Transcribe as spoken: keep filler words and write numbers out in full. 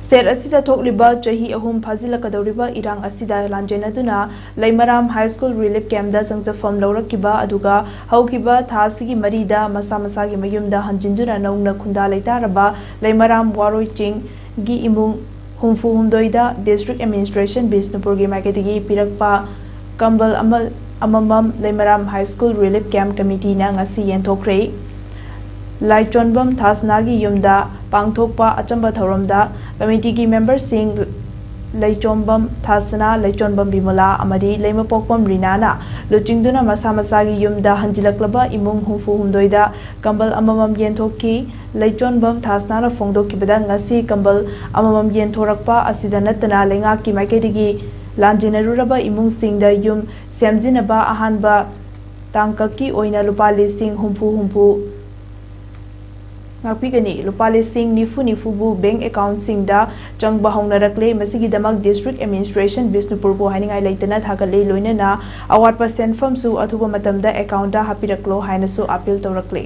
State ꯑꯁꯤꯗ ꯊꯣꯛꯂꯤꯕ ꯆꯍꯤ ꯑꯍꯨꯝ ꯐꯥꯖꯤꯜꯂꯛꯀꯗꯧꯔꯤꯕ ꯏꯔꯥꯡ ꯑꯁꯤꯗ ꯂꯥꯟꯖꯦꯟꯅꯗꯨꯅ ꯂꯩꯃꯔꯥꯝ ꯍꯥꯏ ꯁ꯭ꯀꯨꯜ ꯔꯤꯂꯤꯐ ꯀꯦꯝꯞꯇ ꯆꯪꯖꯐꯝ ꯂꯧꯔꯛꯈꯤꯕ ꯑꯗꯨꯒ ꯍꯧꯈꯤꯕ ꯊꯥ ꯑꯁꯤꯒꯤ ꯃꯔꯤꯗ ꯃꯁꯥ ꯃꯁꯥꯒꯤ ꯃꯌꯨꯝꯗ ꯍꯟꯖꯤꯟꯗꯨꯅ ꯅꯧꯅ ꯈꯨꯟꯗꯥ ꯂꯩꯇꯥꯔꯕ ꯂꯩꯃꯔꯥꯝ ꯋꯥꯔꯣꯏ ꯆꯤꯡꯒꯤ ꯏꯃꯨꯡ ꯍꯨꯝꯐꯨ ꯍꯨꯝꯗꯣꯏꯗ ꯗꯤꯁꯇ꯭ꯔꯤꯛ ꯑꯦꯗꯃꯤꯅꯤꯁꯇ꯭ꯔꯦꯁꯟ ꯕꯤꯁꯅꯨꯄꯨꯔꯒꯤ ꯃꯥꯏꯀꯩꯗꯒꯤ ꯄꯤꯔꯛꯄ ꯀꯝꯕꯜ ꯑꯃ ꯑꯃꯃꯝ ꯂꯩꯃꯔꯥꯝ ꯍꯥꯏ ꯁ꯭ꯀꯨꯜ ꯔꯤꯂꯤꯐ ꯀꯦꯝꯞ ꯀꯃꯤꯇꯤꯅ ꯉꯁꯤ ꯌꯦꯟꯊꯣꯛꯈ꯭ꯔꯦ꯫ ꯂꯥꯏꯆꯣꯟꯕꯝ ꯊꯥꯁꯅꯥꯒꯤ ꯌꯨꯝꯗ ꯄꯥꯡꯊꯣꯛꯄ ꯑꯆꯝꯕ ꯊꯧꯔꯝꯗ ꯀꯃꯤꯇꯤꯒꯤ ꯃꯦꯝꯕꯔꯁꯤꯡ ꯂꯩꯆꯣꯝꯕꯝ ꯊꯥꯁꯅꯥ, ꯂꯩꯆꯣꯝꯕꯝ ꯕꯤꯃꯣꯂꯥ ꯑꯃꯗꯤ ꯂꯩꯃꯄꯣꯛꯄꯝ ꯔꯤꯅꯥꯅ ꯂꯨꯆꯤꯡꯗꯨꯅ ꯃꯁꯥ ꯃꯁꯥꯒꯤ ꯌꯨꯝꯗ ꯍꯟꯖꯤꯜꯂꯛꯂꯕ ꯏꯃꯨꯡ ꯍꯨꯝꯐꯨ ꯍꯨꯝꯗꯣꯏꯗ ꯀꯝꯕꯜ ꯑꯃꯃꯝ ꯌꯦꯟꯊꯣꯛꯈꯤ꯫ ꯂꯩꯆꯣꯟꯕꯝ ꯊꯥꯁꯅꯥꯅ ꯐꯣꯡꯗꯣꯛꯈꯤꯕꯗ, ꯉꯁꯤ ꯀꯝꯕꯜ ꯑꯃꯃꯝ ꯌꯦꯟꯊꯣꯔꯛꯄ ꯑꯁꯤꯗ ꯅꯠꯇꯅ ꯂꯩꯉꯥꯛꯀꯤ ꯃꯥꯏꯀꯩꯗꯒꯤ ꯂꯥꯟꯖꯦꯟꯅꯔꯨꯔꯕ ꯏꯃꯨꯡꯁꯤꯡꯗ ꯌꯨꯝ ꯁꯦꯝꯖꯤꯟꯅꯕ ꯑꯍꯥꯟꯕ ꯇꯥꯡꯀꯛꯀꯤ ꯑꯣꯏꯅ ꯂꯨꯄꯥ ꯂꯤꯁꯤꯡ ꯍꯨꯝꯐꯨ ꯍꯨꯝꯐꯨ ꯉꯥꯛꯄꯤꯒꯅꯤ꯫ ꯂꯨꯄꯥ ꯂꯤꯁꯤꯡ ꯅꯤꯐꯨ ꯅꯤꯐꯨꯕꯨ ꯕꯦꯡꯛ ꯑꯦꯀꯥꯎꯟꯠꯁꯤꯡꯗ ꯆꯪꯕ ꯍꯧꯅꯔꯛꯂꯦ꯫ ꯃꯁꯤꯒꯤꯗꯃꯛ ꯗꯤꯁꯇ꯭ꯔꯤꯛ ꯑꯦꯗꯃꯤꯅꯤꯁꯇ꯭ꯔꯦꯁꯟ ꯕꯤꯁꯅꯨꯄꯨꯔꯕꯨ ꯍꯥꯏꯅꯤꯡꯉꯥꯏ ꯂꯩꯇꯅ ꯊꯥꯒꯠꯂꯤ꯫ ꯂꯣꯏꯅꯅ ꯑꯋꯥꯠꯄ ꯁꯦꯟꯐꯝꯁꯨ ꯑꯊꯨꯕ ꯃꯇꯝꯗ ꯑꯦꯀꯥꯎꯟꯠꯇ ꯍꯥꯞꯄꯤꯔꯛꯂꯣ ꯍꯥꯏꯅꯁꯨ ꯑꯥꯄꯤꯜ ꯇꯧꯔꯛꯂꯤ꯫